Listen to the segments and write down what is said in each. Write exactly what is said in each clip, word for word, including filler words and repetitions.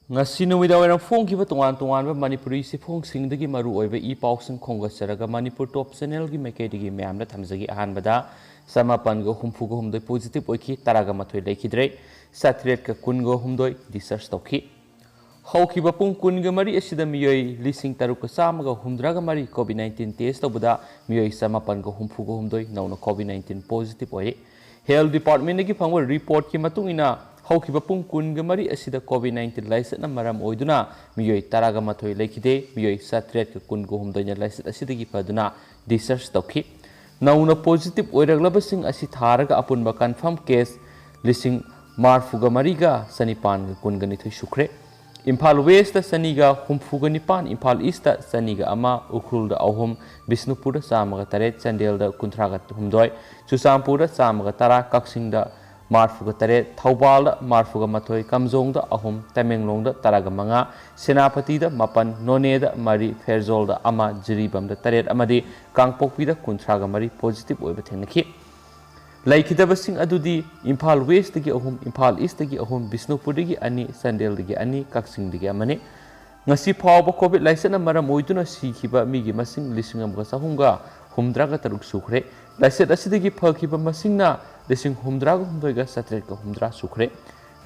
ꯉꯁꯤ ꯅꯨꯃꯤꯗꯥꯡꯋꯥꯏꯔꯝ ꯐꯣꯡꯈꯤꯕ ꯇꯣꯉꯥꯟ ꯇꯣꯉꯥꯟꯕ ꯃꯅꯤꯄꯨꯔꯤ ꯆꯦꯐꯣꯡꯁꯤꯡꯗꯒꯤ ꯃꯔꯨ ꯑꯣꯏꯕ ꯏ ꯄꯥꯎꯁꯤꯡ ꯈꯣꯝꯒꯠꯆꯔꯒ ꯃꯅꯤꯄꯨꯔ ꯇꯣꯞ ꯆꯦꯅꯦꯜꯒꯤ ꯃꯥꯏꯀꯩꯗꯒꯤ ꯃꯌꯥꯝꯗ ꯊꯝꯖꯒꯦ꯫ ꯑꯍꯥꯟꯕꯗ ꯆꯃꯥꯄꯟꯒ ꯍꯨꯝꯐꯨꯒ ꯍꯨꯝꯗꯣꯏ ꯄꯣꯖꯤꯇꯤꯚ ꯑꯣꯏꯈꯤ, ꯇꯔꯥꯒ ꯃꯥꯊꯣꯏ ꯂꯩꯈꯤꯗ꯭ꯔꯦ, ꯆꯥꯇ꯭ꯔꯦꯠꯀ ꯀꯨꯟꯒ ꯍꯨꯝꯗꯣꯏ ꯗꯤꯁꯆꯥꯔꯖ ꯇꯧꯈꯤ꯫ ꯍꯧꯈꯤꯕ ꯄꯨꯡ ꯀꯨꯟꯒ ꯃꯔꯤ ꯑꯁꯤꯗ ꯃꯤꯑꯣꯏ ꯂꯤꯁꯤꯡ ꯇꯔꯨꯛꯀ ꯆꯥꯝꯃꯒ ꯍꯨꯝꯗ꯭ꯔꯥꯒ ꯃꯔꯤ ꯀꯣꯚꯤꯗ ꯅꯥꯏꯟꯇꯤꯟ ꯇꯦꯁ ꯇꯧꯕꯗ ꯃꯤꯑꯣꯏ ꯆꯃꯥꯄꯟꯒ ꯍꯨꯝꯐꯨꯒ ꯍꯨꯝꯗꯣꯏ ꯅꯧꯅ ꯀꯣꯚꯤꯗ ꯅꯥꯏꯟꯇꯤꯟ ꯄꯣꯖꯤꯇꯤꯚ ꯑꯣꯏꯔꯤ꯫ ꯍꯦꯜꯊ ꯗꯤꯄꯥꯔꯠꯃꯦꯟꯗꯒꯤ ꯐꯪꯕ ꯔꯤꯄꯣꯔꯠꯀꯤ ꯃꯇꯨꯡ ꯏꯟꯅ, ꯍꯧꯈꯤꯕ ꯄꯨꯡ ꯀꯨꯟꯒ ꯃꯔꯤ ꯑꯁꯤꯗ ꯀꯣꯚꯤꯗ ꯅꯥꯏꯟꯇꯤꯟ ꯂꯥꯏꯆꯠꯅ ꯃꯔꯝ ꯑꯣꯏꯗꯨꯅ ꯃꯤꯑꯣꯏ ꯇꯔꯥꯒ ꯃꯥꯊꯣꯏ ꯂꯩꯈꯤꯗꯦ, ꯃꯤꯑꯣꯏ ꯆꯥꯇ꯭ꯔꯦꯠꯀ ꯀꯨꯟꯒ ꯍꯨꯝꯗꯣꯏꯅ ꯂꯥꯏꯆꯠ ꯑꯁꯤꯗꯒꯤ ꯐꯗꯨꯅ ꯗꯤꯁꯆꯥꯔꯖ ꯇꯧꯈꯤ꯫ ꯅꯧꯅ ꯄꯣꯖꯤꯇꯤꯚ ꯑꯣꯏꯔꯛꯂꯕꯁꯤꯡ ꯑꯁꯤ ꯊꯥꯔꯒ ꯑꯄꯨꯟꯕ ꯀꯟꯐꯥꯔꯝ ꯀꯦꯁ ꯂꯤꯁꯤꯡ ꯃꯔꯤꯐꯨꯒ ꯃꯔꯤꯒ ꯆꯅꯤꯄꯥꯟꯒ ꯀꯨꯟꯒ ꯅꯤꯊꯣꯏ ꯁꯨꯈ꯭ꯔꯦ꯫ ꯏꯝꯐꯥꯜ ꯋꯦꯁꯇ ꯆꯅꯤꯒ ꯍꯨꯝꯐꯨꯒ ꯅꯤꯄꯥꯟ, ꯏꯝꯐꯥꯜ ꯏꯁꯇ ꯆꯅꯤꯒ ꯑꯃ, ꯎꯈ꯭ꯔꯨꯜꯗ ꯑꯍꯨꯝ, ꯕꯤꯁꯅꯨꯄꯨꯔꯗ ꯆꯥꯝꯃꯒ ꯇꯔꯦꯠ, ꯆꯥꯟꯗꯦꯜꯗ ꯀꯨꯟꯊ꯭ꯔꯥꯒ ꯍꯨꯝꯗꯣꯏ, ꯆꯨꯔꯆꯥꯟꯄꯨꯔꯗ ꯆꯥꯝꯃꯒ ꯇꯔꯥ, ꯀꯛꯆꯤꯡꯗ ꯃꯔꯤꯐꯨꯒ ꯇꯔꯦꯠ, ꯊꯧꯕꯥꯜꯗ ꯃꯔꯤꯐꯨꯒ ꯃꯥꯊꯣꯏ, ꯀꯥꯝꯖꯣꯡꯗ ꯑꯍꯨꯝ, ꯇꯃꯦꯡꯂꯣꯡꯗ ꯇꯔꯥꯒ ꯃꯉꯥ, ꯁꯦꯅꯥꯄꯇꯤꯗ ꯃꯥꯄꯟ, ꯅꯣꯅꯦꯗ ꯃꯔꯤ, ꯐꯦꯔꯖꯣꯜꯗ ꯑꯃ, ꯖꯤꯔꯤꯕꯥꯝꯗ ꯇꯔꯦꯠ ꯑꯃꯗꯤ ꯀꯥꯡꯄꯣꯛꯄꯤꯗ ꯀꯨꯟꯊ꯭ꯔꯥꯒ ꯃꯔꯤ ꯄꯣꯖꯤꯇꯤꯚ ꯑꯣꯏꯕ ꯊꯦꯡꯅꯈꯤ꯫ ꯂꯩꯈꯤꯗꯕꯁꯤꯡ ꯑꯗꯨꯗꯤ ꯏꯝꯐꯥꯜ ꯋꯦꯁꯇꯒꯤ ꯑꯍꯨꯝ, ꯏꯝꯐꯥꯜ ꯏꯁꯇꯒꯤ ꯑꯍꯨꯝ, ꯕꯤꯁꯅꯨꯄꯨꯔꯗꯒꯤ ꯑꯅꯤ, ꯆꯥꯟꯗꯦꯜꯗꯒꯤ ꯑꯅꯤ, ꯀꯛꯆꯤꯡꯗꯒꯤ ꯑꯃꯅꯤ꯫ ꯉꯁꯤ ꯐꯥꯎꯕ ꯀꯣꯚꯤꯗ ꯂꯥꯏꯆꯠꯅ ꯃꯔꯝ ꯑꯣꯏꯗꯨꯅ ꯁꯤꯈꯤꯕ ꯃꯤꯒꯤ ꯃꯁꯤꯡ ꯂꯤꯁꯤꯡ ꯑꯃꯒ ꯆꯍꯨꯝꯒ ꯍꯨꯝꯗ꯭ꯔꯥꯒ ꯇꯔꯨꯛ ꯁꯨꯈ꯭ꯔꯦ꯫ ꯂꯥꯏꯆꯠ ꯑꯁꯤꯗꯒꯤ ꯐꯈꯤꯕ ꯃꯁꯤꯡꯅ ꯂꯤꯁꯤꯡ ꯍꯨꯝꯗ꯭ꯔꯥꯒ ꯍꯨꯝꯗꯣꯏꯒ ꯆꯥꯇ꯭ꯔꯦꯠꯀ ꯍꯨꯝꯗ꯭ꯔꯥ ꯁꯨꯈ꯭ꯔꯦ꯫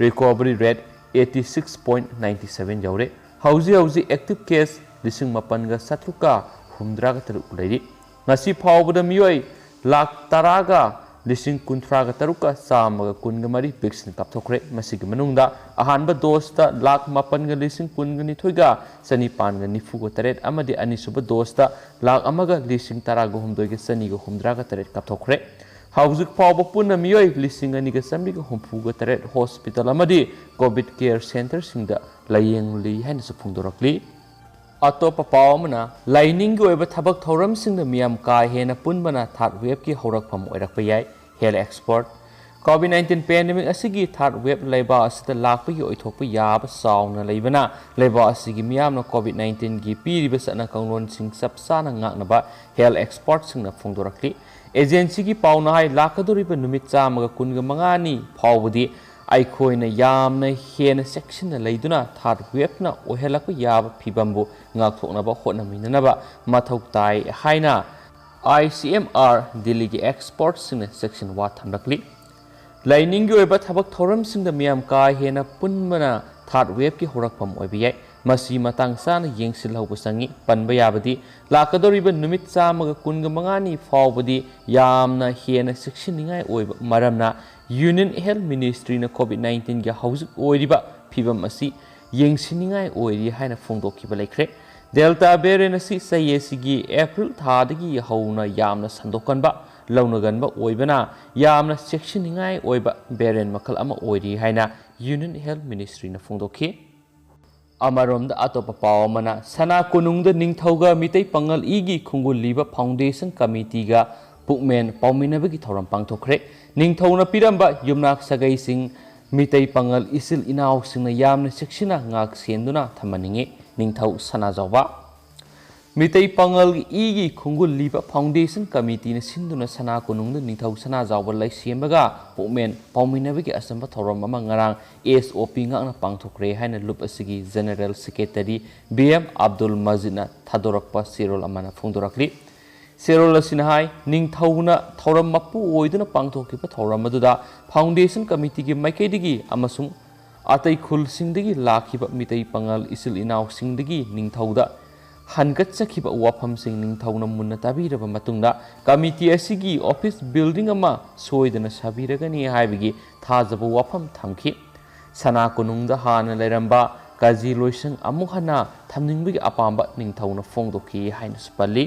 Recovery rate eighty six point ninety seven ꯌꯧꯔꯦ꯫ ꯍꯧꯖꯤꯛ ꯍꯧꯖꯤꯛ ꯑꯦꯛꯇꯤꯚ ꯀꯦꯁ ꯂꯤꯁꯤꯡ ꯃꯥꯄꯟꯒ ꯆꯥꯇ꯭ꯔꯨꯛꯀ ꯍꯨꯝꯗ꯭ꯔꯥꯒ ꯇꯔꯨꯛ ꯂꯩꯔꯤ꯫ ꯉꯁꯤ ꯐꯥꯎꯕꯗ ꯃꯤꯑꯣꯏ ꯂꯥꯈ ꯇꯔꯥꯒ ꯂꯤꯁꯤꯡ ꯀꯨꯟꯊ꯭ꯔꯥꯒ ꯇꯔꯨꯛꯀ ꯆꯥꯝꯃꯒ ꯀꯨꯟꯒ ꯃꯔꯤ ꯚꯦꯛꯁꯤꯟ ꯀꯥꯞꯊꯣꯛꯈ꯭ꯔꯦ꯫ ꯃꯁꯤꯒꯤ ꯃꯅꯨꯡꯗ ꯑꯍꯥꯟꯕ ꯗꯣꯁꯇ ꯂꯥꯈ ꯃꯥꯄꯟꯒ ꯂꯤꯁꯤꯡ ꯀꯨꯟꯒ ꯅꯤꯊꯣꯏꯒ ꯆꯅꯤꯄꯥꯟꯒ ꯅꯤꯐꯨꯒ ꯇꯔꯦꯠ ꯑꯃꯗꯤ ꯑꯅꯤꯁꯨꯕ ꯗꯣꯁꯇ ꯂꯥꯈ ꯑꯃꯒ ꯂꯤꯁꯤꯡ ꯇꯔꯥꯒ ꯍꯨꯝꯗꯣꯏꯒ ꯆꯅꯤꯒ ꯍꯨꯝꯗ꯭ꯔꯥꯒ ꯇꯔꯦꯠ ꯀꯥꯞꯊꯣꯛꯈ꯭ꯔꯦ꯫ ꯍꯧꯖꯤꯛ ꯐꯥꯎꯕ ꯄꯨꯟꯅ ꯃꯤꯑꯣꯏ ꯂꯤꯁꯤꯡ ꯑꯅꯤꯒ ꯆꯥꯃꯔꯤꯒ ꯍꯨꯝꯐꯨꯒ ꯇꯔꯦꯠ ꯍꯣꯁꯄꯤꯇꯥꯜ ꯑꯃꯗꯤ ꯀꯣꯚꯤꯗ ꯀꯦꯌꯔ ꯁꯦꯟꯇꯔꯁꯤꯡꯗ ꯂꯥꯌꯦꯡꯂꯤ ꯍꯥꯏꯅꯁꯨ ꯐꯣꯡꯗꯣꯔꯛꯂꯤ꯫ ꯑꯇꯣꯞꯄ ꯄꯥꯎ ꯑꯃꯅ, ꯂꯥꯏꯅꯤꯡꯒꯤ ꯑꯣꯏꯕ ꯊꯕꯛ ꯊꯧꯔꯝꯁꯤꯡꯗ ꯃꯤꯌꯥꯝ ꯀꯥ ꯍꯦꯟꯅ ꯄꯨꯟꯕꯅ ꯊꯥꯔꯗ ꯋꯦꯕꯀꯤ ꯍꯧꯔꯛꯐꯝ ꯑꯣꯏꯔꯛꯄ ꯌꯥꯏ, health expert. COVID nineteen pandemic ꯑꯁꯤꯒꯤ ꯊꯥꯔꯗ ꯋꯦꯕ ꯂꯩꯕꯥꯛ ꯑꯁꯤꯗ ꯂꯥꯛꯄꯒꯤ ꯑꯣꯏꯊꯣꯛꯄ ꯌꯥꯕ ꯆꯥꯎꯅ ꯂꯩꯕꯅ, ꯂꯩꯕꯥꯛ ꯑꯁꯤꯒꯤ ꯃꯤꯌꯥꯝꯅ ꯀꯣꯚꯤꯗ ꯅꯥꯏꯟꯇꯤꯟꯒꯤ ꯄꯤꯔꯤꯕ ꯆꯠꯅ ꯀꯥꯡꯂꯣꯟꯁꯤꯡ ꯆꯞ ꯆꯥꯅ ꯉꯥꯛꯅꯕ ꯍꯦꯜꯊ ꯑꯦꯛꯁꯄꯔꯠꯁꯤꯡꯅ ꯐꯣꯡꯗꯣꯔꯛꯂꯤ꯫ ꯑꯦꯖꯦꯟꯁꯤꯒꯤ ꯄꯥꯎꯅ ꯍꯥꯏ, ꯂꯥꯛꯀꯗꯧꯔꯤꯕ ꯅꯨꯃꯤꯠ ꯆꯥꯝꯃꯒ ꯀꯨꯟꯒ ꯃꯉꯥꯅꯤ ꯐꯥꯎꯕꯗꯤ ꯑꯩꯈꯣꯏꯅ ꯌꯥꯝꯅ ꯍꯦꯟꯅ ꯆꯦꯛꯁꯤꯟꯅ ꯂꯩꯗꯨꯅ ꯊꯥꯔꯠ ꯋꯦꯕꯅ ꯑꯣꯏꯍꯜꯂꯛꯄ ꯌꯥꯕ ꯐꯤꯕꯝꯕꯨ ꯉꯥꯛꯊꯣꯛꯅꯕ ꯍꯣꯠꯅꯃꯤꯟꯅꯅꯕ ꯃꯊꯧ ꯇꯥꯏ ꯍꯥꯏꯅ ꯑꯥꯏ ꯁꯤ ꯑꯦꯝ ꯑꯥꯔ ꯗꯤꯜꯂꯤꯒꯤ ꯑꯦꯛꯁꯄꯔꯠꯁꯤꯡꯅ ꯆꯦꯛꯁꯤꯟ ꯋꯥ ꯊꯝꯂꯛꯂꯤ꯫ ꯂꯥꯏꯅꯤꯡꯒꯤ ꯑꯣꯏꯕ ꯊꯕꯛ ꯊꯧꯔꯝꯁꯤꯡꯗ ꯃꯤꯌꯥꯝ ꯀꯥ ꯍꯦꯟꯅ ꯄꯨꯟꯕꯅ ꯊꯥꯔꯠ ꯋꯦꯕꯀꯤ ꯍꯧꯔꯛꯐꯝ ꯑꯣꯏꯕ ꯌꯥꯏ꯫ ꯃꯁꯤ ꯃꯇꯥꯡ ꯆꯥꯅ ꯌꯦꯡꯁꯤꯜꯍꯧꯕ ꯆꯪꯏ꯫ ꯄꯟꯕ ꯌꯥꯕꯗꯤ, ꯂꯥꯛꯀꯗꯧꯔꯤꯕ ꯅꯨꯃꯤꯠ ꯆꯥꯝꯃꯒ ꯀꯨꯟꯒ ꯃꯉꯥꯅꯤ ꯐꯥꯎꯕꯗꯤ ꯌꯥꯝꯅ ꯍꯦꯟꯅ ꯆꯦꯛꯁꯤꯟꯅꯤꯡꯉꯥꯏ ꯑꯣꯏꯕ ꯃꯔꯝꯅ, ꯌꯨꯅꯤꯌꯟ ꯍꯦꯜꯊ ꯃꯤꯅꯤꯁꯇ꯭ꯔꯤꯅ ꯀꯣꯚꯤꯗ ꯅꯥꯏꯟꯇꯤꯟꯒꯤ ꯍꯧꯖꯤꯛ ꯑꯣꯏꯔꯤꯕ ꯐꯤꯕꯝ ꯑꯁꯤ ꯌꯦꯡꯁꯤꯟꯅꯤꯡꯉꯥꯏ ꯑꯣꯏꯔꯤ ꯍꯥꯏꯅ ꯐꯣꯡꯗꯣꯛꯈꯤꯕ ꯂꯩꯈ꯭ꯔꯦ꯫ ꯗꯦꯜꯇꯥ ꯚꯦꯔꯤꯌꯟ ꯑꯁꯤ ꯆꯍꯤ ꯑꯁꯤꯒꯤ ꯑꯦꯄ꯭ꯔꯤꯜ ꯊꯥꯗꯒꯤ ꯍꯧꯅ ꯌꯥꯝꯅ ꯁꯟꯗꯣꯛꯀꯟꯕ, ꯂꯧꯅꯒꯟꯕ ꯑꯣꯏꯕꯅ ꯌꯥꯝꯅ ꯆꯦꯛꯁꯤꯟꯅꯤꯡꯉꯥꯏ ꯑꯣꯏꯕ ꯚꯦꯔꯤꯌꯟ ꯃꯈꯜ ꯑꯃ ꯑꯣꯏꯔꯤ ꯍꯥꯏꯅ ꯌꯨꯅꯤꯌꯟ ꯍꯦꯜꯊ ꯃꯤꯅꯤꯁꯇ꯭ꯔꯤꯅ ꯐꯣꯡꯗꯣꯛꯈꯤ꯫ ꯑꯃꯔꯣꯝꯗ, ꯑꯇꯣꯞꯄ ꯄꯥꯎ ꯑꯃꯅ, ꯁꯅꯥ ꯀꯣꯅꯨꯡꯗ ꯅꯤꯡꯊꯧꯒ ꯃꯤꯇꯩ ꯄꯥꯉꯜ ꯏꯒꯤ ꯈꯣꯡꯒꯨꯜ ꯂꯤꯕ ꯐꯥꯎꯟꯗꯦꯁꯟ ꯀꯃꯤꯇꯤꯒ ꯄꯨꯛꯃꯦꯟ ꯄꯥꯎꯃꯤꯟꯅꯕꯒꯤ ꯊꯧꯔꯝ ꯄꯥꯡꯊꯣꯛꯈ꯭ꯔꯦ꯫ ꯅꯤꯡꯊꯧꯅ ꯄꯤꯔꯝꯕ ꯌꯨꯝꯅꯥꯛ ꯁꯥꯒꯩꯁꯤꯡ, ꯃꯤꯇꯩ ꯄꯥꯉꯜ ꯏꯆꯤꯜ ꯏꯅꯥꯎꯁꯤꯡꯅ ꯌꯥꯝꯅ ꯆꯦꯛꯁꯤꯟꯅ ꯉꯥꯛ ꯁꯦꯟꯗꯨꯅ ꯊꯝꯍꯟꯅꯤꯡꯏ꯫ ꯅꯤꯡꯊꯧ ꯁꯅꯥꯖꯥꯎꯕ꯫ ꯃꯤꯇꯩ ꯄꯥꯉꯜꯒꯤ ꯏꯒꯤ ꯈꯣꯡꯒꯨꯜ ꯂꯤꯕ ꯐꯥꯎꯟꯗꯦꯁꯟ ꯀꯃꯤꯇꯤꯅ ꯁꯤꯟꯗꯨꯅ ꯁꯅꯥ ꯀꯣꯅꯨꯡꯗ ꯅꯤꯡꯊꯧ ꯁꯅꯥꯖꯥꯎꯕ ꯂꯩꯁꯦꯝꯕꯒ ꯄꯨꯛꯃꯦꯟ ꯄꯥꯎꯃꯤꯟꯅꯕꯒꯤ ꯑꯆꯝꯕ ꯊꯧꯔꯝ ꯑꯃ ꯉꯔꯥꯡ ꯑꯦꯁ ꯑꯣ ꯄꯤ ꯉꯥꯛꯅ ꯄꯥꯡꯊꯣꯛꯈ꯭ꯔꯦ ꯍꯥꯏꯅ ꯂꯨꯞ ꯑꯁꯤꯒꯤ general secretary B M Abdul ꯃꯖꯤꯗꯅ ꯊꯥꯗꯣꯔꯛꯄ ꯆꯦꯔꯣꯜ ꯑꯃꯅ ꯐꯣꯡꯗꯣꯔꯛꯂꯤ꯫ ꯆꯦꯔꯣꯜ ꯑꯁꯤꯅ ꯍꯥꯏ, ꯅꯤꯡꯊꯧꯅ ꯊꯧꯔꯝ ꯃꯄꯨ ꯑꯣꯏꯗꯨꯅ ꯄꯥꯡꯊꯣꯛꯈꯤꯕ ꯊꯧꯔꯝ ꯑꯗꯨꯗ ꯐꯥꯎꯟꯗꯦꯁꯟ ꯀꯃꯤꯇꯤꯒꯤ ꯃꯥꯏꯀꯩꯗꯒꯤ ꯑꯃꯁꯨꯡ ꯑꯇꯩ ꯈꯨꯜꯁꯤꯡꯗꯒꯤ ꯂꯥꯛꯈꯤꯕ ꯃꯤꯇꯩ ꯄꯥꯉꯜ ꯏꯆꯤꯜ ꯏꯅꯥꯎꯁꯤꯡꯗꯒꯤ ꯅꯤꯡꯊꯧꯗ ꯍꯟꯒꯠꯆꯈꯤꯕ ꯋꯥꯐꯝꯁꯤꯡ ꯅꯤꯡꯊꯧꯅ ꯃꯨꯟꯅ ꯇꯥꯕꯤꯔꯕ ꯃꯇꯨꯡꯗ, ꯀꯃꯤꯇꯤ ꯑꯁꯤꯒꯤ ꯑꯣꯐꯤꯁ ꯕꯤꯜꯗꯤꯡ ꯑꯃ ꯁꯣꯏꯗꯅ ꯁꯥꯕꯤꯔꯒꯅꯤ ꯍꯥꯏꯕꯒꯤ ꯊꯥꯖꯕ ꯋꯥꯐꯝ ꯊꯝꯈꯤ꯫ ꯁꯅꯥ ꯀꯣꯅꯨꯡꯗ ꯍꯥꯟꯅ ꯂꯩꯔꯝꯕ ꯀꯖꯤ ꯂꯣꯏꯁꯪ ꯑꯃꯨꯛ ꯍꯟꯅ ꯊꯝꯅꯤꯡꯕꯒꯤ ꯑꯄꯥꯝꯕ ꯅꯤꯡꯊꯧꯅ ꯐꯣꯡꯗꯣꯛꯈꯤ ꯍꯥꯏꯅꯁꯨ ꯄꯜꯂꯤ꯫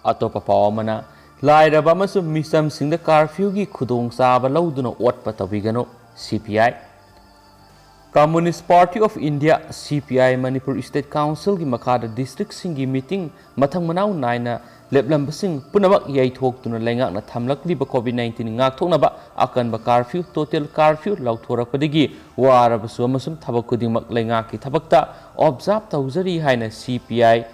ꯑꯇꯣꯞꯄ ꯄꯥꯎ ꯑꯃꯅ, ꯂꯥꯏꯔꯕ ꯑꯃꯁꯨꯡ ꯃꯤꯆꯝꯁꯤꯡꯗ ꯀꯥꯔꯐ꯭ꯌꯨꯒꯤ ꯈꯨꯗꯣꯡꯆꯥꯕ ꯂꯧꯗꯨꯅ ꯑꯣꯠꯄ ꯇꯧꯕꯤꯒꯅꯨ, ꯁꯤ P I. Communist Party of India, ꯁꯤ ꯄꯤ ꯑꯥꯏ, ꯃꯅꯤꯄꯨꯔ ꯁ꯭ꯇꯦꯠ ꯀꯥꯎꯟꯁꯤꯜꯒꯤ ꯃꯈꯥꯗ ꯗꯤꯁꯇ꯭ꯔꯤꯛꯁꯤꯡꯒꯤ ꯃꯤꯇꯤꯡ ꯃꯊꯪ ꯃꯅꯥꯎ ꯅꯥꯏꯅ ꯂꯦꯞꯂꯝꯕꯁꯤꯡ ꯄꯨꯝꯅꯃꯛ ꯌꯩꯊꯣꯛꯇꯨꯅ ꯂꯩꯉꯥꯛꯅ ꯊꯝꯂꯛꯂꯤꯕ ꯀꯣꯚꯤꯗ ꯅꯥꯏꯟꯇꯤꯟ ꯉꯥꯛꯊꯣꯛꯅꯕ ꯑꯀꯟꯕ ꯀꯥꯔꯐ꯭ꯌꯨ, ꯇꯣꯇꯦꯜ ꯀꯥꯔꯐ꯭ꯌꯨ ꯂꯥꯎꯊꯣꯔꯛꯄꯗꯒꯤ ꯋꯥꯔꯕꯁꯨ ꯑꯃꯁꯨꯡ ꯊꯕꯛ ꯈꯨꯗꯤꯡꯃꯛ ꯂꯩꯉꯥꯛꯀꯤ ꯊꯕꯛꯇ ꯑꯣꯕꯖꯥꯔꯕ ꯇꯧꯖꯔꯤ ꯍꯥꯏꯅ ꯁꯤ ꯄꯤ ꯑꯥꯏ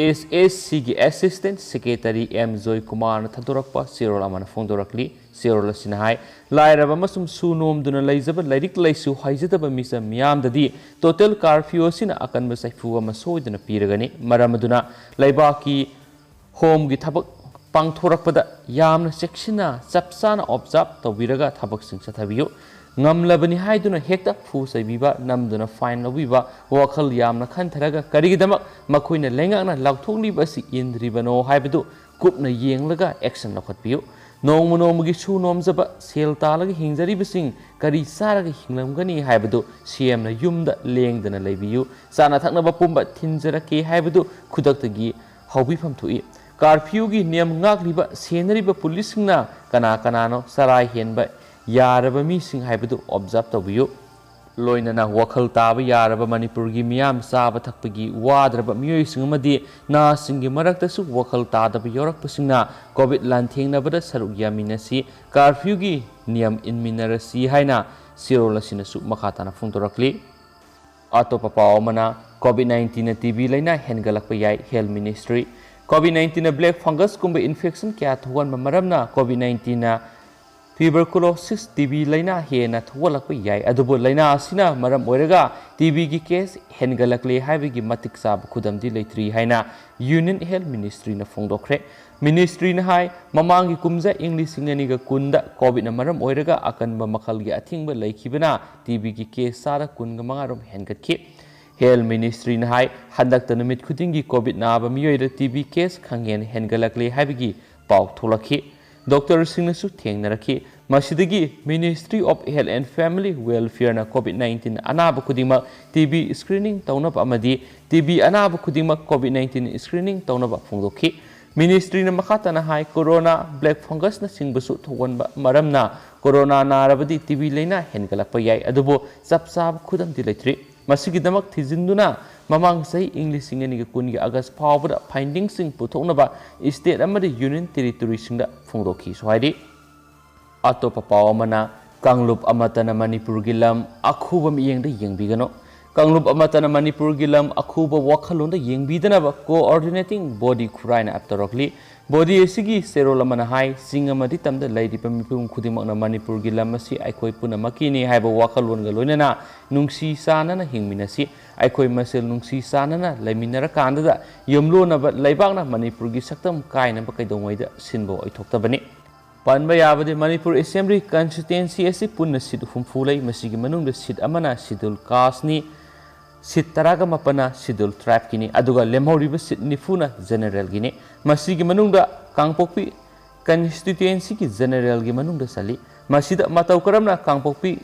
ꯑꯦꯁ ꯑꯦꯁ ꯁꯤꯒꯤ Assistant Secretary ꯑꯦꯝ ꯖꯣꯏꯀꯨꯃꯥꯔꯅ ꯊꯥꯗꯣꯔꯛꯄ ꯆꯦꯔꯣꯜ ꯑꯃꯅ ꯐꯣꯡꯗꯣꯔꯛꯂꯤ꯫ ꯆꯦꯔꯣꯜ ꯑꯁꯤꯅ ꯍꯥꯏ, ꯂꯥꯏꯔꯕ ꯑꯃꯁꯨꯡ ꯁꯨ ꯅꯣꯝꯗꯨꯅ ꯂꯩꯖꯕ ꯂꯥꯏꯔꯤꯛ ꯂꯥꯏꯁꯨ ꯍꯩꯖꯗꯕ ꯃꯤꯆꯝ ꯃꯤꯌꯥꯝꯗꯗꯤ total curfew ꯑꯁꯤꯅ ꯑꯀꯟꯕ ꯆꯩꯐꯨ ꯑꯃ ꯁꯣꯏꯗꯅ ꯄꯤꯔꯒꯅꯤ꯫ ꯃꯔꯝ ꯑꯗꯨꯅ ꯂꯩꯕꯥꯛꯀꯤ ꯍꯣꯝꯒꯤ ꯊꯕꯛ ꯄꯥꯡꯊꯣꯔꯛꯄꯗ ꯌꯥꯝꯅ ꯆꯦꯛꯁꯤꯟꯅ ꯆꯞ ꯆꯥꯅ observe ꯇꯧꯕꯤꯔꯒ ꯊꯕꯛꯁꯤꯡ ꯆꯠꯊꯕꯤꯌꯨ꯫ ꯉꯝꯂꯕꯅꯤ ꯍꯥꯏꯗꯨꯅ ꯍꯦꯛꯇ ꯐꯨ ꯆꯩꯕꯤꯕ, ꯅꯝꯗꯨꯅ fine ꯂꯧꯕꯤꯕ, ꯋꯥꯈꯜ ꯌꯥꯝꯅ ꯈꯟꯊꯔꯒ ꯀꯔꯤꯒꯤꯗꯃꯛ ꯃꯈꯣꯏꯅ ꯂꯩꯉꯥꯛꯅ ꯂꯥꯎꯊꯣꯛꯂꯤꯕ ꯑꯁꯤ ꯏꯟꯗ꯭ꯔꯤꯕꯅꯣ ꯍꯥꯏꯕꯗꯨ ꯀꯨꯞꯅ ꯌꯦꯡꯂꯒ action ꯂꯧꯈꯠꯄꯤꯌꯨ꯫ ꯅꯣꯡꯃ ꯅꯣꯡꯃꯒꯤ ꯁꯨ ꯅꯣꯝꯖꯕ, ꯁꯦꯜ ꯇꯥꯜꯂꯒ ꯍꯤꯡꯖꯔꯤꯕꯁꯤꯡ ꯀꯔꯤ ꯆꯥꯔꯒ ꯍꯤꯡꯂꯝꯒꯅꯤ ꯍꯥꯏꯕꯗꯨ ꯁꯤ ꯑꯦꯝꯅ ꯌꯨꯝꯗ ꯂꯦꯡꯗꯅ ꯂꯩꯕꯤꯌꯨ꯫ ꯆꯥꯅ ꯊꯛꯅꯕ ꯄꯨꯝꯕ ꯊꯤꯟꯖꯔꯛꯀꯦ ꯍꯥꯏꯕꯗꯨ ꯈꯨꯗꯛꯇꯒꯤ ꯍꯧꯕꯤꯐꯝ ꯊꯣꯛꯏ꯫ Curfewꯒꯤ ꯅꯤꯌꯝ ꯉꯥꯛꯂꯤꯕ ꯁꯦꯟꯅꯔꯤꯕ ꯄꯨꯂꯤꯁꯁꯤꯡꯅ ꯀꯅꯥ ꯀꯅꯥꯅꯣ ꯆꯔꯥ ꯍꯦꯟꯕ ꯌꯥꯔꯕ ꯃꯤꯁꯤꯡ ꯍꯥꯏꯕꯗꯨ observe ꯇꯧꯕꯤꯌꯨ꯫ ꯂꯣꯏꯅꯅ ꯋꯥꯈꯜ ꯇꯥꯕ ꯌꯥꯔꯕ ꯃꯅꯤꯄꯨꯔꯒꯤ ꯃꯤꯌꯥꯝ ꯆꯥꯕ ꯊꯛꯄꯒꯤ ꯋꯥꯗ꯭ꯔꯕ ꯃꯤꯑꯣꯏꯁꯤꯡ ꯑꯃꯗꯤ ꯅꯍꯥꯁꯤꯡꯒꯤ ꯃꯔꯛꯇꯁꯨ ꯋꯥꯈꯜ ꯇꯥꯗꯕ ꯌꯥꯎꯔꯛꯄꯁꯤꯡꯅ COVID ꯂꯥꯟꯊꯦꯡꯅꯕꯗ ꯁꯔꯨꯛ ꯌꯥꯃꯤꯟꯅꯁꯤ, curfewꯒꯤ ꯅꯤꯌꯝ ꯏꯟꯃꯤꯟꯅꯔꯁꯤ ꯍꯥꯏꯅ ꯆꯦꯔꯣꯜ ꯑꯁꯤꯅꯁꯨ ꯃꯈꯥ ꯇꯥꯅ ꯐꯣꯡꯗꯣꯔꯛꯂꯤ꯫ ꯑꯇꯣꯞꯄ ꯄꯥꯎ ꯑꯃꯅ, COVID nineteen ꯅ TB ꯂꯥꯏꯅꯥ ꯍꯦꯟꯒꯠꯂꯛꯄ ꯌꯥꯏ, Health Ministry꯫ COVID nineteen ꯅ black fungus ꯀꯨꯝꯕ infection ꯀꯌꯥ ꯊꯣꯛꯍꯟꯕ ꯃꯔꯝꯅ COVID nineteen ꯅ tuberculosis, TB ꯂꯥꯏꯅꯥ ꯍꯦꯟꯅ ꯊꯣꯛꯍꯜꯂꯛꯄ ꯌꯥꯏ꯫ ꯑꯗꯨꯕꯨ ꯂꯥꯏꯅꯥ ꯑꯁꯤꯅ ꯃꯔꯝ ꯑꯣꯏꯔꯒ TBꯒꯤ case ꯍꯦꯟꯒꯠꯂꯛꯂꯦ ꯍꯥꯏꯕꯒꯤ ꯃꯇꯤꯛ ꯆꯥꯕ ꯈꯨꯗꯝꯗꯤ ꯂꯩꯇ꯭ꯔꯤ ꯍꯥꯏꯅ Union Health Ministryꯅ ꯐꯣꯡꯗꯣꯛꯈ꯭ꯔꯦ꯫ Ministryꯅ ꯍꯥꯏ, ꯃꯃꯥꯡꯒꯤ ꯀꯨꯝꯖꯥ ꯏꯪ ꯂꯤꯁꯤꯡ ꯑꯅꯤꯒ ꯀꯨꯟꯗ COVIDꯅ ꯃꯔꯝ ꯑꯣꯏꯔꯒ ꯑꯀꯟꯕ ꯃꯈꯜꯒꯤ ꯑꯊꯤꯡꯕ ꯂꯩꯈꯤꯕꯅ TBꯒꯤ case ꯆꯥꯗ ꯀꯨꯟꯒ ꯃꯉꯥ ꯔꯣꯝ ꯍꯦꯟꯒꯠꯈꯤ꯫ Health Ministryꯅ ꯍꯥꯏ, ꯍꯟꯗꯛꯇ ꯅꯨꯃꯤꯠ ꯈꯨꯗꯤꯡꯒꯤ COVID ꯅꯥꯕ ꯃꯤꯑꯣꯏꯗ TB case ꯈꯪꯍꯦꯟ ꯍꯦꯟꯒꯠꯂꯛꯂꯦ ꯍꯥꯏꯕꯒꯤ ꯄꯥꯎ ꯊꯣꯛꯂꯛꯈꯤ꯫ Doctorꯁꯤꯡꯅꯁꯨ ꯊꯦꯡꯅꯔꯛꯈꯤ꯫ ꯃꯁꯤꯗꯒꯤ Ministry of Health and Family Welfareꯅ COVID nineteen ꯑꯅꯥꯕ ꯈꯨꯗꯤꯡꯃꯛ TB screening ꯇꯧꯅꯕ ꯑꯃꯗꯤ TB ꯑꯅꯥꯕ ꯈꯨꯗꯤꯡꯃꯛ COVID nineteen screening ꯇꯧꯅꯕ ꯐꯣꯡꯗꯣꯛꯈꯤ꯫ Ministryꯅ ꯃꯈꯥ ꯇꯥꯅ ꯍꯥꯏ, corona, black fungusꯅꯆꯤꯡꯕꯁꯨ ꯊꯣꯛꯍꯟꯕ ꯃꯔꯝꯅ corona ꯅꯥꯔꯕꯗꯤ TB ꯂꯥꯏꯅꯥ ꯍꯦꯟꯒꯠꯂꯛꯄ ꯌꯥꯏ, ꯑꯗꯨꯕꯨ ꯆꯞ ꯆꯥꯕ ꯈꯨꯗꯝꯗꯤ ꯂꯩꯇ꯭ꯔꯤ꯫ ꯃꯁꯤꯒꯤꯗꯃꯛ ꯊꯤꯖꯤꯟꯗꯨꯅ ꯃꯃꯥꯡ ꯆꯍꯤ ꯏꯪ ꯂꯤꯁꯤꯡ ꯑꯅꯤꯒ ꯀꯨꯟꯒꯤ August ꯐꯥꯎꯕꯗ findingꯁꯤꯡ ꯄꯨꯊꯣꯛꯅꯕ state ꯑꯃꯗꯤ Union Territoryꯁꯤꯡꯗ ꯐꯣꯡꯗꯣꯛꯈꯤꯁꯨ ꯍꯥꯏꯔꯤ꯫ ꯑꯇꯣꯞꯄ ꯄꯥꯎ ꯑꯃꯅ, ꯀꯥꯡꯂꯨꯞ ꯑꯃꯠꯇꯅ ꯃꯅꯤꯄꯨꯔꯒꯤ ꯂꯝ ꯑꯈꯨꯕ ꯃꯤꯠꯌꯦꯡꯗ ꯌꯦꯡꯕꯤꯒꯅꯨ꯫ ꯀꯥꯡꯂꯨꯞ ꯑꯃꯠꯇꯅ ꯃꯅꯤꯄꯨꯔꯒꯤ ꯂꯝ ꯑꯈꯨꯕ ꯋꯥꯈꯜꯂꯣꯟꯗ ꯌꯦꯡꯕꯤꯗꯅꯕ coordinating body ꯈꯨꯔꯥꯏꯅ ꯇꯧꯔꯛꯂꯤ꯫ Body ꯑꯁꯤꯒꯤ ꯆꯦꯔꯣꯜ ꯑꯃꯅ ꯍꯥꯏ, ꯆꯤꯡ ꯑꯃꯗꯤ ꯇꯝꯗ ꯂꯩꯔꯤꯕ ꯃꯤꯄꯨꯝ ꯈꯨꯗꯤꯡꯃꯛꯅ ꯃꯅꯤꯄꯨꯔꯒꯤ ꯂꯝ ꯑꯁꯤ ꯑꯩꯈꯣꯏ ꯄꯨꯝꯅꯃꯛꯀꯤꯅꯤ ꯍꯥꯏꯕ ꯋꯥꯈꯜꯂꯣꯟꯒ ꯂꯣꯏꯅꯅ ꯅꯨꯡꯁꯤ ꯆꯥꯟꯅꯅ ꯍꯤꯡꯃꯤꯟꯅꯁꯤ꯫ ꯑꯩꯈꯣꯏ ꯃꯁꯦꯜ ꯅꯨꯡꯁꯤ ꯆꯥꯟꯅꯅ ꯂꯩꯃꯤꯟꯅꯔꯀꯥꯟꯗꯗ ꯌꯨꯝꯂꯣꯟꯅꯕ ꯂꯩꯕꯥꯛꯅ ꯃꯅꯤꯄꯨꯔꯒꯤ ꯁꯛꯇꯝ ꯀꯥꯏꯅꯕ ꯀꯩꯗꯧꯉꯩꯗ ꯁꯤꯟꯕ ꯑꯣꯏꯊꯣꯛꯇꯕꯅꯤ꯫ ꯄꯟꯕ ꯌꯥꯕꯗꯤ ꯃꯅꯤꯄꯨꯔ Assembly Constituency ꯑꯁꯤ ꯄꯨꯟꯅ seat ꯍꯨꯝꯐꯨ ꯂꯩ꯫ ꯃꯁꯤꯒꯤ ꯃꯅꯨꯡꯗ seat ꯑꯃꯅ Scheduled Casteꯅꯤ, seat ꯇꯔꯥꯒ ꯃꯥꯄꯟꯅ Scheduled Tribeꯀꯤꯅꯤ, ꯑꯗꯨꯒ ꯂꯦꯝꯍꯧꯔꯤꯕ seat ꯅꯤꯐꯨꯅ Generalꯒꯤꯅꯤ꯫ ꯃꯁꯤꯒꯤ ꯃꯅꯨꯡꯗ ꯀꯥꯡꯄꯣꯛꯄꯤ Constituencyꯒꯤ Generalꯒꯤ ꯃꯅꯨꯡꯗ ꯆꯜꯂꯤ꯫ ꯃꯁꯤꯗ ꯃꯇꯧ ꯀꯔꯝꯅ ꯀꯥꯡꯄꯣꯛꯄꯤ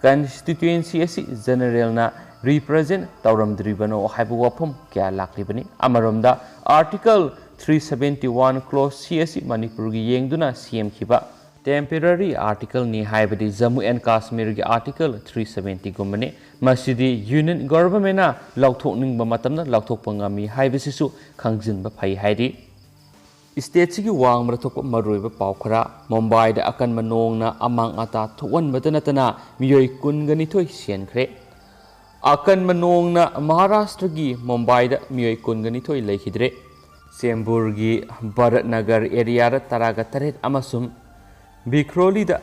Constituency ꯑꯁꯤ Generalꯅ represent ꯇꯧꯔꯝꯗ꯭ꯔꯤꯕꯅꯣ ꯍꯥꯏꯕ ꯋꯥꯐꯝ ꯀꯌꯥ ꯂꯥꯛꯂꯤꯕꯅꯤ꯫ ꯑꯃꯔꯣꯝꯗ, Article three seventy one Clause C ꯑꯁꯤ ꯃꯅꯤꯄꯨꯔꯒꯤ ꯌꯦꯡꯗꯨꯅ ꯁꯦꯝꯈꯤꯕ temporary articleꯅꯤ, ꯍꯥꯏꯕꯗꯤ Jammu and Kashmirꯒꯤ Article three seventyꯒꯨꯝꯕꯅꯤ꯫ ꯃꯁꯤꯗꯤ Union Governmentꯅ ꯂꯧꯊꯣꯛꯅꯤꯡꯕ ꯃꯇꯝꯗ ꯂꯧꯊꯣꯛꯄ ꯉꯝꯃꯤ ꯍꯥꯏꯕꯁꯤꯁꯨ ꯈꯪꯖꯤꯟꯕ ꯐꯩ ꯍꯥꯏꯔꯤ꯫ Stateꯁꯤꯒꯤ ꯋꯥꯡꯃꯗ ꯊꯣꯛꯄ ꯃꯔꯨꯑꯣꯏꯕ ꯄꯥꯎ ꯈꯔ꯫ ꯃꯨꯝꯕꯥꯏꯗ ꯑꯀꯟꯕ ꯅꯣꯡꯅ ꯑꯃꯥꯡ ꯑꯇꯥ ꯊꯣꯛꯍꯟꯕꯇ ꯅꯠꯇꯅ ꯃꯤꯑꯣꯏ ꯀꯨꯟꯒ ꯅꯤꯊꯣꯏ ꯁꯤꯍꯟꯈ꯭ꯔꯦ꯫ ꯑꯀꯟꯕ ꯅꯣꯡꯅ ꯃꯍꯥꯔꯥꯁꯇ꯭ꯔꯒꯤ ꯃꯨꯝꯕꯥꯏꯗ ꯃꯤꯑꯣꯏ ꯀꯨꯟꯒ ꯅꯤꯊꯣꯏ ꯂꯩꯈꯤꯗ꯭ꯔꯦ꯫ ꯆꯦꯝꯕꯨꯔꯒꯤ ꯚꯥꯔꯠ ꯅꯒꯔ areaꯗ ꯇꯔꯥꯒ ꯇꯔꯦꯠ ꯑꯃꯁꯨꯡ ꯚꯤꯈ꯭ꯔꯣꯂꯤꯗ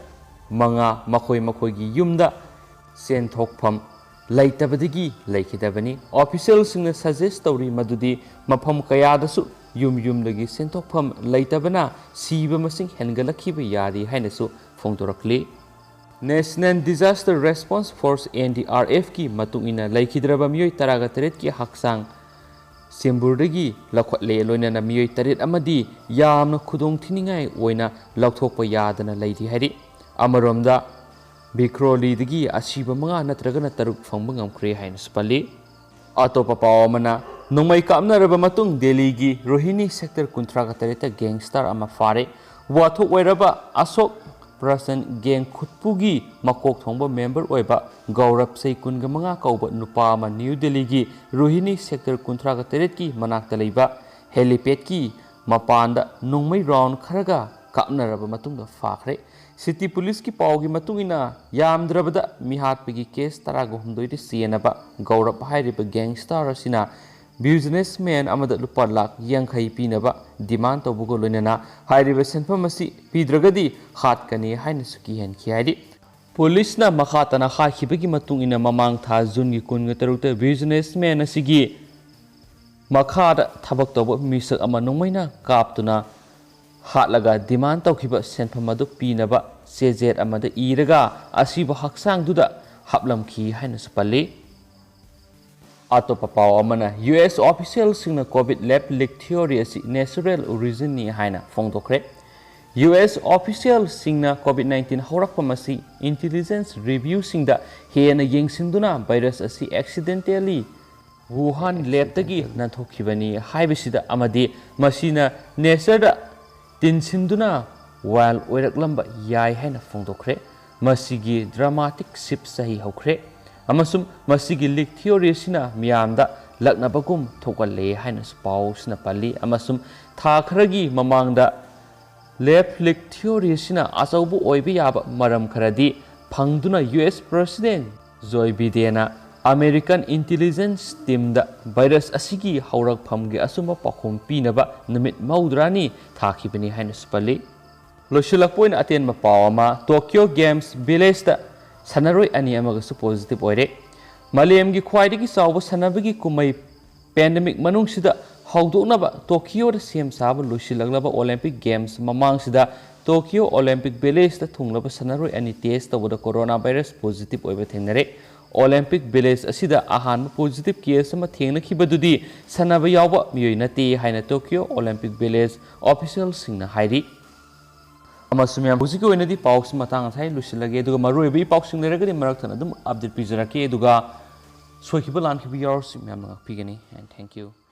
ꯃꯉꯥ ꯃꯈꯣꯏ ꯃꯈꯣꯏꯒꯤ ꯌꯨꯝꯗ ꯁꯦꯟꯊꯣꯛꯐꯝ ꯂꯩꯇꯕꯗꯒꯤ ꯂꯩꯈꯤꯗꯕꯅꯤ꯫ Officialꯁꯤꯡꯅ suggest ꯇꯧꯔꯤ ꯃꯗꯨꯗꯤ ꯃꯐꯝ ꯀꯌꯥꯗꯁꯨ ꯌꯨꯝ ꯌꯨꯝꯗꯒꯤ ꯁꯦꯟꯊꯣꯛꯐꯝ ꯂꯩꯇꯕꯅ ꯁꯤꯕ ꯃꯁꯤꯡ ꯍꯦꯟꯒꯠꯂꯛꯈꯤꯕ ꯌꯥꯔꯤ ꯍꯥꯏꯅꯁꯨ ꯐꯣꯡꯗꯣꯔꯛꯂꯤ꯫ National Disaster Response Force, NDRFꯀꯤ ꯃꯇꯨꯡ ꯏꯟꯅ, ꯂꯩꯈꯤꯗ꯭ꯔꯕ ꯃꯤꯑꯣꯏ ꯇꯔꯥꯒ ꯇꯔꯦꯠꯀꯤ ꯍꯛꯆꯥꯡ ꯆꯦꯝꯕꯨꯔꯗꯒꯤ ꯂꯧꯈꯠꯂꯦ, ꯂꯣꯏꯅꯅ ꯃꯤꯑꯣꯏ ꯇꯔꯦꯠ ꯑꯃꯗꯤ ꯌꯥꯝꯅ ꯈꯨꯗꯣꯡ ꯊꯤꯅꯤꯡꯉꯥꯏ ꯑꯣꯏꯅ ꯂꯧꯊꯣꯛꯄ ꯌꯥꯗꯅ ꯂꯩꯔꯤ ꯍꯥꯏꯔꯤ꯫ ꯑꯃꯔꯣꯝꯗ, ꯚꯤꯈ꯭ꯔꯣꯂꯤꯗꯒꯤ ꯑꯁꯤꯕ ꯃꯉꯥ ꯅꯠꯇ꯭ꯔꯒꯅ ꯇꯔꯨꯛ ꯐꯪꯕ ꯉꯝꯈ꯭ꯔꯦ ꯍꯥꯏꯅꯁꯨ ꯄꯜꯂꯤ꯫ ꯑꯇꯣꯞꯄ ꯄꯥꯎ ꯑꯃꯅ, ꯅꯣꯡꯃꯩ ꯀꯥꯞꯅꯔꯕ ꯃꯇꯨꯡ ꯗꯦꯜꯂꯤꯒꯤ ꯔꯣꯍꯤꯅꯤ sector ꯀꯨꯟꯊ꯭ꯔꯥꯒ ꯇꯔꯦꯠꯇ gangster ꯑꯃ ꯐꯥꯔꯦ꯫ ꯋꯥꯊꯣꯛ ꯑꯣꯏꯔꯕ ꯑꯁꯣꯛ ꯄ꯭ꯔꯁꯟ gang ꯈꯨꯠꯄꯨꯒꯤ ꯃꯀꯣꯛ ꯊꯣꯡꯕ member ꯑꯣꯏꯕ ꯒꯧꯔꯕ, ꯆꯍꯤ ꯀꯨꯟꯒ ꯃꯉꯥ ꯀꯧꯕ ꯅꯨꯄꯥ ꯑꯃ ꯅ꯭ꯌꯨ ꯗꯦꯜꯂꯤꯒꯤ ꯔꯣꯍꯤꯅꯤ sector ꯀꯨꯟꯊ꯭ꯔꯥꯒ ꯇꯔꯦꯠꯀꯤ ꯃꯅꯥꯛꯇ ꯂꯩꯕ helipadꯀꯤ ꯃꯄꯥꯟꯗ ꯅꯣꯡꯃꯩ round ꯈꯔꯒ ꯀꯥꯞꯅꯔꯕ ꯃꯇꯨꯡꯗ ꯐꯥꯈ꯭ꯔꯦ꯫ ꯁꯤꯇꯤ ꯄꯨꯂꯤꯁꯀꯤ ꯄꯥꯎꯒꯤ ꯃꯇꯨꯡ ꯏꯟꯅ, ꯌꯥꯝꯗ꯭ꯔꯕꯗ ꯃꯤꯍꯥꯠꯄꯒꯤ ꯀꯦꯁ ꯇꯔꯥꯒ ꯍꯨꯝꯗꯣꯏꯗ ꯆꯦꯟꯅꯕ ꯒꯧꯔꯕ ꯍꯥꯏꯔꯤꯕ ꯒꯦꯡꯁꯇꯔ ꯑꯁꯤꯅ ꯕꯤꯖꯤꯅꯦꯁꯃꯦꯟ ꯑꯃꯗ ꯂꯨꯄꯥ ꯂꯥꯈ ꯌꯥꯡꯈꯩ ꯄꯤꯅꯕ ꯗꯤꯃꯥꯟ ꯇꯧꯕꯒ ꯂꯣꯏꯅꯅ ꯍꯥꯏꯔꯤꯕ ꯁꯦꯟꯐꯝ ꯑꯁꯤ ꯄꯤꯗ꯭ꯔꯒꯗꯤ ꯍꯥꯠꯀꯅꯤ ꯍꯥꯏꯅꯁꯨ ꯀꯤꯍꯟꯈꯤ ꯍꯥꯏꯔꯤ꯫ ꯄꯨꯂꯤꯁꯅ ꯃꯈꯥ ꯇꯥꯅ ꯍꯥꯏꯈꯤꯕꯒꯤ ꯃꯇꯨꯡ ꯏꯟꯅ, ꯃꯃꯥꯡ ꯊꯥ ꯖꯨꯟꯒꯤ ꯀꯨꯟꯒ ꯇꯔꯨꯛꯇ ꯕꯤꯖꯤꯅꯦꯁꯃꯦꯟ ꯑꯁꯤꯒꯤ ꯃꯈꯥꯗ ꯊꯕꯛ ꯇꯧꯕ ꯃꯤꯁꯛ ꯑꯃ ꯅꯣꯡꯃꯩꯅ ꯀꯥꯞꯇꯨꯅ ꯍꯥꯠꯂꯒ ꯗꯤꯃꯥꯟ ꯇꯧꯈꯤꯕ ꯁꯦꯟꯐꯝ ꯑꯗꯨ ꯄꯤꯅꯕ ꯆꯦꯖꯦꯠ ꯑꯃꯗ ꯏꯔꯒ ꯑꯁꯤꯕ ꯍꯛꯆꯥꯡꯗꯨꯗ ꯍꯥꯞꯂꯝꯈꯤ ꯍꯥꯏꯅꯁꯨ ꯄꯜꯂꯤ꯫ ꯑꯇꯣꯞꯄ ꯄꯥꯎ ꯑꯃꯅ, ꯌꯨ ꯑꯦꯁ ꯑꯣꯐꯤꯁꯤꯌꯦꯜꯁꯤꯡꯅ ꯀꯣꯚꯤꯗ ꯂꯦꯕ ꯂꯤꯛ ꯊꯤꯑꯣꯔꯤ ꯑꯁꯤ ꯅꯦꯆꯔꯦꯜ ꯑꯣꯔꯤꯖꯤꯟꯅꯤ ꯍꯥꯏꯅ ꯐꯣꯡꯗꯣꯛꯈ꯭ꯔꯦ꯫ ꯌꯨ ꯑꯦꯁ ꯑꯣꯐꯤꯁꯤꯌꯦꯜꯁꯤꯡꯅ ꯀꯣꯚꯤꯗ ꯅꯥꯏꯟꯇꯤꯟ ꯍꯧꯔꯛꯄ ꯑꯁꯤ ꯏꯟꯇꯤꯂꯤꯖꯦꯟꯁ ꯔꯤꯚ꯭ꯌꯨꯁꯤꯡꯗ ꯍꯦꯟꯅ ꯌꯦꯡꯁꯤꯟꯗꯨꯅ ꯚꯥꯏꯔꯁ ꯑꯁꯤ ꯑꯦꯛꯁꯤꯗꯦꯟꯇꯦꯜꯂꯤ ꯋꯨꯍꯥꯟ ꯂꯦꯕꯇꯒꯤ ꯅꯥꯟꯊꯣꯛꯈꯤꯕꯅꯤ ꯍꯥꯏꯕꯁꯤꯗ ꯑꯃꯗꯤ ꯃꯁꯤꯅ ꯅꯦꯆꯔꯗ ꯇꯤꯟꯁꯤꯟꯗꯨꯅ ꯋꯥꯏꯜꯗ ꯑꯣꯏꯔꯛꯂꯝꯕ ꯌꯥꯏ ꯍꯥꯏꯅ ꯐꯣꯡꯗꯣꯛꯈ꯭ꯔꯦ꯫ ꯃꯁꯤꯒꯤ ꯗ꯭ꯔꯃꯥꯇꯤꯛ ꯁꯤꯞ ꯆꯍꯤ ꯍꯧꯈ꯭ꯔꯦ ꯑꯃꯁꯨꯡ ꯃꯁꯤꯒꯤ ꯂꯤꯛ ꯊꯤꯑꯣꯔꯤ ꯑꯁꯤꯅ ꯃꯤꯌꯥꯝꯗ ꯂꯛꯅꯕꯒꯨꯝ ꯊꯣꯛꯍꯜꯂꯦ ꯍꯥꯏꯅꯁꯨ ꯄꯥꯎꯁꯤꯅ ꯄꯜꯂꯤ꯫ ꯑꯃꯁꯨꯡ ꯊꯥ ꯈꯔꯒꯤ ꯃꯃꯥꯡꯗ ꯂꯦꯕ ꯂꯤꯛ ꯊꯤꯑꯣꯔꯤ ꯑꯁꯤꯅ ꯑꯆꯧꯕ ꯑꯣꯏꯕ ꯌꯥꯕ ꯃꯔꯝ ꯈꯔꯗꯤ ꯐꯪꯗꯨꯅ ꯌꯨ ꯑꯦꯁ ꯄ꯭ꯔꯁꯤꯗꯦꯟ ꯖꯣꯏ ꯕꯤꯗꯦꯟꯅ ꯑꯃꯦꯔꯤꯀꯟ ꯏꯟꯇꯤꯂꯤꯖꯦꯟꯁ ꯇꯤꯝꯗ ꯚꯥꯏꯔꯁ ꯑꯁꯤꯒꯤ ꯍꯧꯔꯛꯐꯝꯒꯤ ꯑꯆꯨꯝꯕ ꯄꯥꯎꯈꯨꯝ ꯄꯤꯅꯕ ꯅꯨꯃꯤꯠ ꯃꯧꯗ꯭ꯔꯥꯅꯤ ꯊꯥꯈꯤꯕꯅꯤ ꯍꯥꯏꯅꯁꯨ ꯄꯜꯂꯤ꯫ ꯂꯣꯏꯁꯤꯜꯂꯛꯄ ꯑꯣꯏꯅ ꯑꯇꯦꯟꯕ ꯄꯥꯎ ꯑꯃ, ꯇꯣꯀꯤꯌꯣ ꯒꯦꯝꯁ ꯚꯤꯂꯦꯖꯇ ꯁꯥꯟꯅꯔꯣꯏ ꯑꯅꯤ ꯑꯃꯒꯁꯨ ꯄꯣꯖꯤꯇꯤꯚ ꯑꯣꯏꯔꯦ꯫ ꯃꯥꯂꯦꯝꯒꯤ ꯈ꯭ꯋꯥꯏꯗꯒꯤ ꯆꯥꯎꯕ ꯁꯥꯟꯅꯕꯒꯤ ꯀꯨꯝꯍꯩ ꯄꯦꯟꯗꯦꯃꯤꯛ ꯃꯅꯨꯡꯁꯤꯗ ꯍꯧꯗꯣꯛꯅꯕ ꯇꯣꯀꯤꯌꯣꯗ ꯁꯦꯝ ꯁꯥꯕ ꯂꯣꯏꯁꯤꯜꯂꯛꯂꯕ ꯑꯣꯂꯦꯝꯄꯤꯛ ꯒꯦꯝꯁ ꯃꯃꯥꯡꯁꯤꯗ ꯇꯣꯀꯤꯌꯣ ꯑꯣꯂꯦꯝꯄꯤꯛ ꯚꯤꯂꯦꯖꯇ ꯊꯨꯡꯂꯕ ꯁꯥꯟꯅꯔꯣꯏ ꯑꯅꯤ ꯇꯦꯁ ꯇꯧꯕꯗ ꯀꯣꯔꯣꯅꯥ ꯚꯥꯏꯔꯁ ꯄꯣꯖꯤꯇꯤꯚ ꯑꯣꯏꯕ ꯊꯦꯡꯅꯔꯦ꯫ ꯑꯣꯂꯦꯝꯄꯤꯛ ꯚꯤꯂꯦꯖ ꯑꯁꯤꯗ ꯑꯍꯥꯟꯕ ꯄꯣꯖꯤꯇꯤꯚ ꯀꯦꯁ ꯑꯃ ꯊꯦꯡꯅꯈꯤꯕꯗꯨꯗꯤ ꯁꯥꯟꯅꯕ ꯌꯥꯎꯕ ꯃꯤꯑꯣꯏ ꯅꯠꯇꯦ ꯍꯥꯏꯅ ꯇꯣꯀꯤꯌꯣ ꯑꯣꯂꯦꯝꯄꯤꯛ ꯚꯤꯂꯦꯖ ꯑꯣꯐꯤꯁꯤꯌꯦꯜꯁꯤꯡꯅ ꯍꯥꯏꯔꯤ꯫ ꯑꯃꯁꯨꯡ ꯃꯌꯥꯝ, ꯍꯧꯖꯤꯛꯀꯤ ꯑꯣꯏꯅꯗꯤ ꯄꯥꯎꯁꯤ ꯃꯇꯥꯡ ꯑꯁꯤꯗ ꯂꯣꯏꯁꯤꯜꯂꯒꯦ, ꯑꯗꯨꯒ ꯃꯔꯨꯑꯣꯏꯕ ꯏ ꯄꯥꯎꯁꯤꯡ ꯂꯩꯔꯒꯗꯤ ꯃꯔꯛ ꯊꯠꯅ ꯑꯗꯨꯝ ꯑꯞꯗꯦꯠ ꯄꯤꯖꯔꯛꯀꯦ, ꯑꯗꯨꯒ ꯁꯣꯏꯈꯤꯕ ꯂꯥꯟꯈꯤꯕ ꯌꯥꯎꯔꯁꯨ ꯃꯌꯥꯝꯅ ꯉꯥꯛꯄꯤꯒꯅꯤ꯫ And thank you.